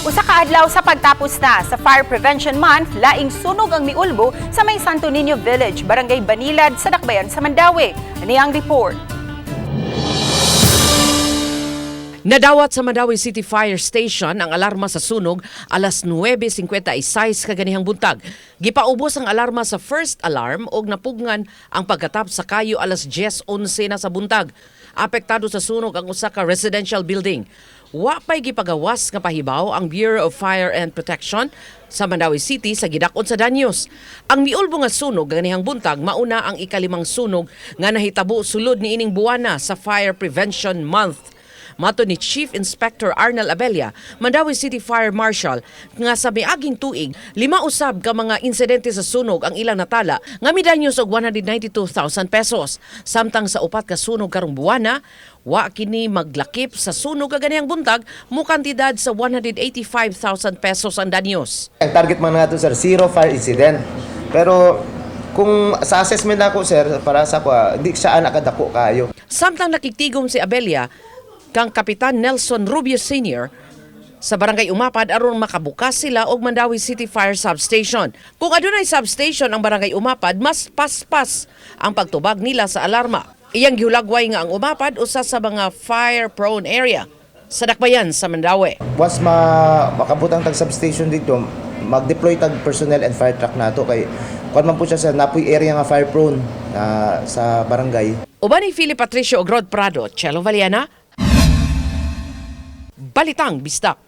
Usa ka adlaw sa pagtapos na sa Fire Prevention Month, laing sunog ang miulbo sa may Santo Niño Village, Barangay Banilad sa Dakbayan sa Mandaue. Ani ang report. Nadawat sa Mandaue City Fire Station ang alarma sa sunog alas 9:56 kaganihang buntag. Gipaubos ang alarma sa first alarm og napugngan ang pagkatap sa kayo alas 10:11 na sa buntag. Apektado sa sunog ang usa ka residential building. Wa pay gipagawas nga pahibaw ang Bureau of Fire and Protection sa Mandaue City sa gidakon sa danyos. Ang miulbo nga sunog ganihang buntag mauna ang ikalimang sunog nga nahitabo sulod niining buwana sa Fire Prevention Month. Matod ni Chief Inspector Arnel Abella, Mandaue City Fire Marshal, nga sa miaging tuig, lima usab ka mga insidente sa sunog ang ilang natala nga midanyos og 192,000 pesos. Samtang sa upat ka sunog karong buwana, wa kini maglakip sa sunog kaganihang buntag mo kantidad sa 185,000 pesos ang danyos. Ang target man nato, sir, zero fire incident. Pero kung sa assessment nako, sir, para sa ko, di siya nakadako kayo. Samtang nakigtigom si Abella kang Kapitan Nelson Rubio Sr. sa Barangay Umapad aron makabukas sila og Mandaue City Fire Substation. Kung adunay substation ang Barangay Umapad, mas paspas ang pagtubag nila sa alarma. Iyang gihulagway nga ang Umapad usa sa mga fire-prone area sa Dakbayan sa Mandaue. Once makabutang tag substation dito, mag-deploy tag personnel and fire truck nato kay kuan man po siya sa napoy area nga fire prone sa barangay. Uban ni Philip Patricio Ogrod Prado, Chelo Valiana, Balitang Bisdak.